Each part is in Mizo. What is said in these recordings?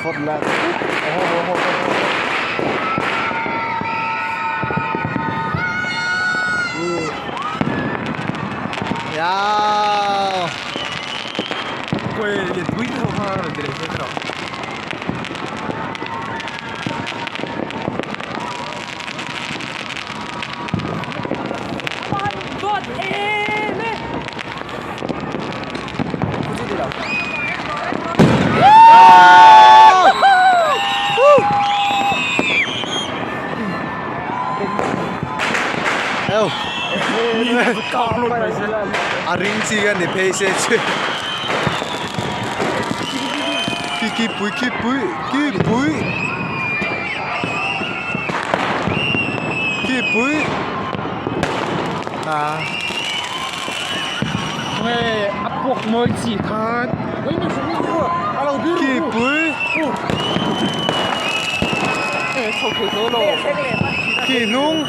fawt la. Yaw. A ring chi ka ni phei se chu khi khi pui khi pui khi pui khi pui à A puak mawi chi khan khi pui khi hnung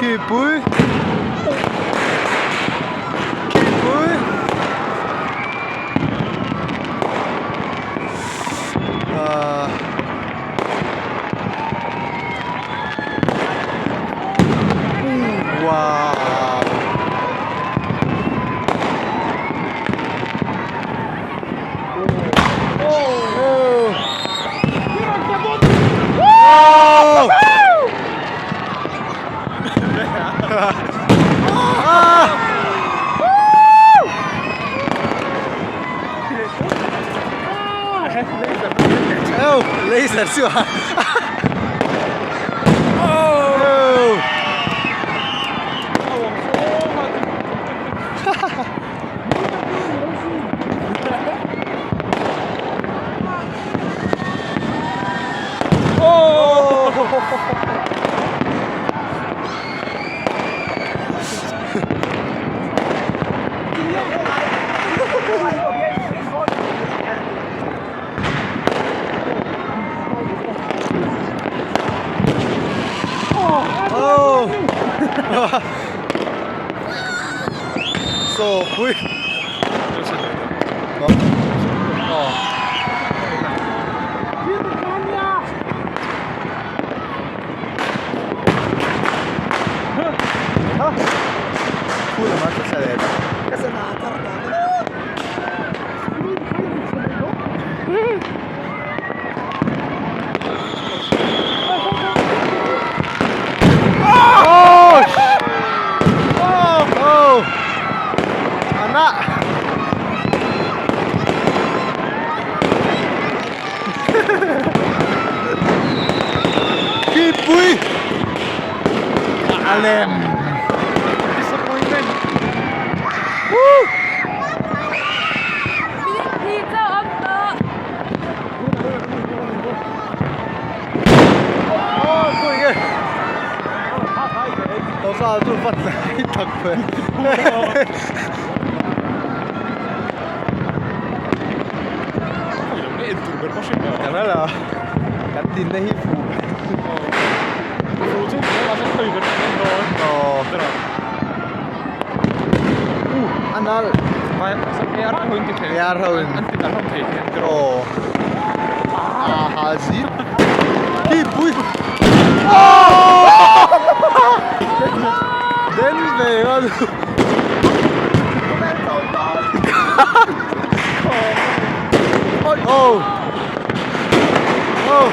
Khi pui Khi pui Ờ Wow Oh. Oh. Ah. Oh, laser chu a. Oh. Oh. So pui. Oh. Kipui A lem Disappointment Woo Kan dinna hi fu Fu chu mahse khawi ber kan en dawn A nal AR ho in ti thei AR ho in an ti kal hlawm thei hian tiraw aw a ha zit hi pui den ve a oh oh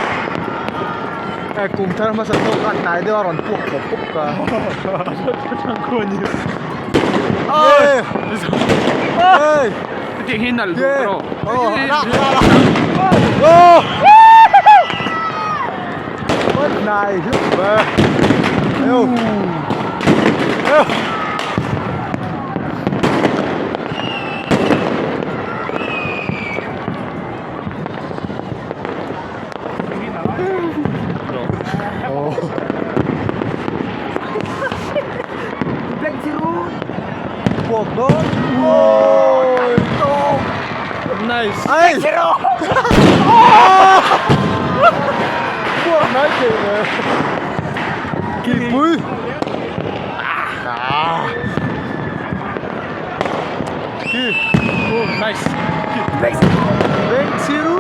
kum thar hmasa tawk a hnai deuh a rawn puak pawp pawp ka Hetiang hi nalh duh tawh Puak dawn. Oi! Nice. Ai! Puak nai thei ve. Kipui. Ah. Ki. Oh, nice. Beng chiru.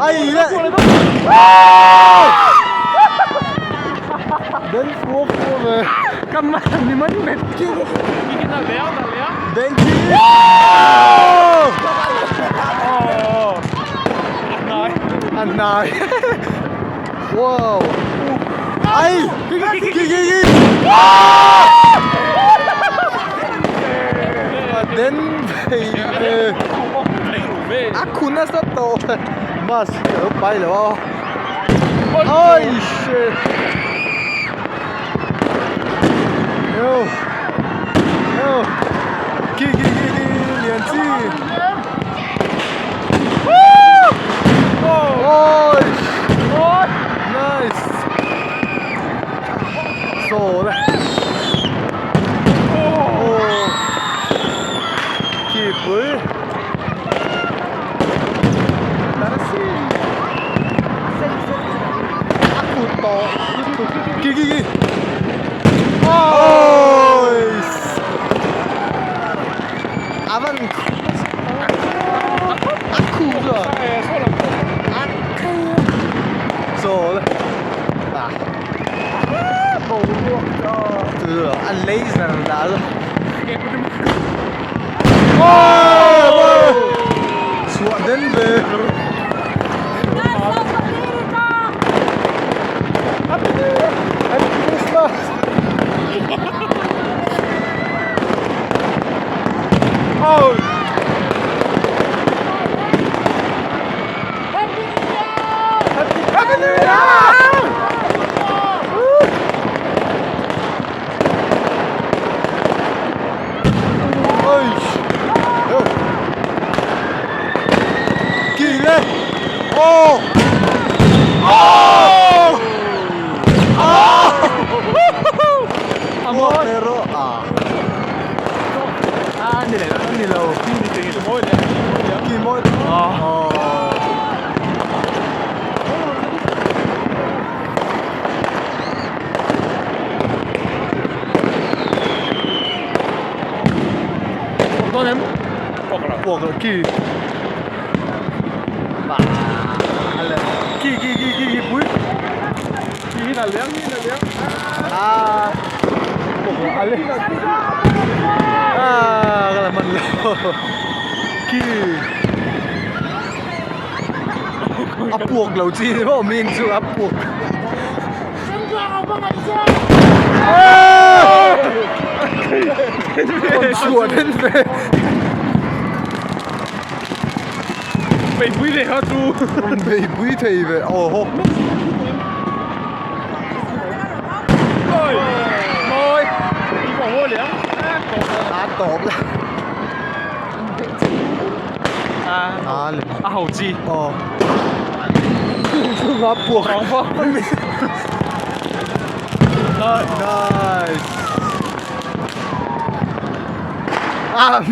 Ai le. Den fuo fuo ve. Cầm mà ni mất mệt Beng chiru. An nai. Wow. Ai. Ki ki ki. Den vei ve. A khun nasa tawh mask ka lo pai lo a oi shit yo yo ki ki ki ki lian chi oi nice saw le oh ki pui A kut tawh ki ki ki oi a van a khu chuan a khu saw le ah a laser dah chu oi chhuah den ve. Happy Christmas! Oh! Happy Happy New Year! Woo! Ôi! Yo! Kỳ lên! Oh! Oh! Oh! Pero ah. À, ni leh Ni lo. Kỳ mawi. Oh. Dawn em? Puak lo ki. Ba le. Ki ki ki ki ki pui. Ki là liang, ki là liang. À. Puak lo ale. À, cái là man lo. Ki. A puak lo chi ni maw min chu a puak. Chhuah den ve. Bei pui ve kha chu. Bei pui thei ve. Oh ho. Ôi. Môi. Đi vòng vô liang. A tawp la. À. A le. A hau chi. Oh. Chu nga puak. Nice. Ah,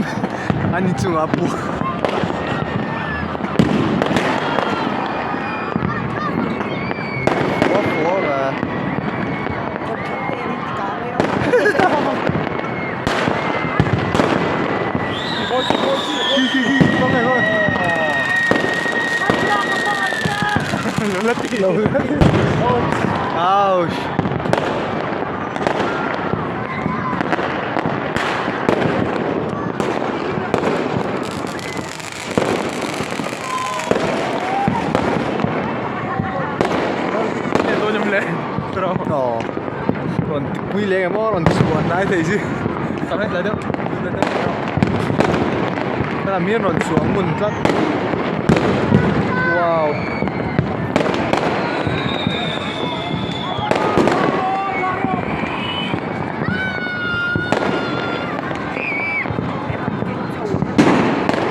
ani chung a puak. Quá khổ mà. Ki ki ki, có nghe không? Lo Ouch. Tôi nhầm lệ. Ờ. Còn quý lệ mà còn chuan nai thei chi. Sao hết lại được. Cái là miên còn xuống mun tlat. Wow.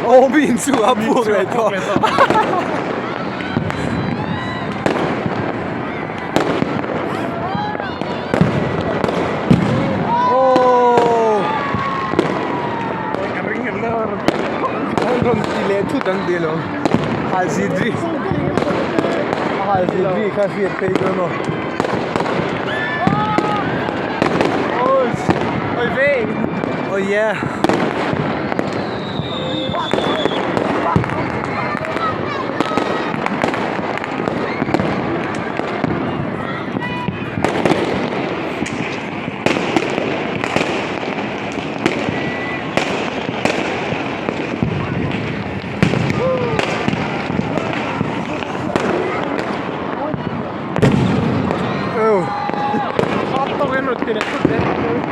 Aw mi in chu a puk leh tawh. Aw. An rawn ti leh thut ang tih lo. Halzidri. Halzidri kha hriat phei dawn aw. Oh yeah.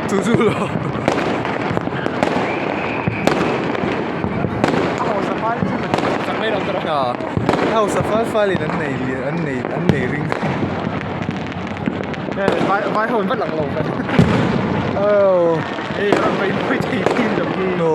Chu chu lo. Hausa fal fal in an nei an nei an nei ring. Vai ho in vat lang lo. Oh. Ei, vai thei thin dam hi. No.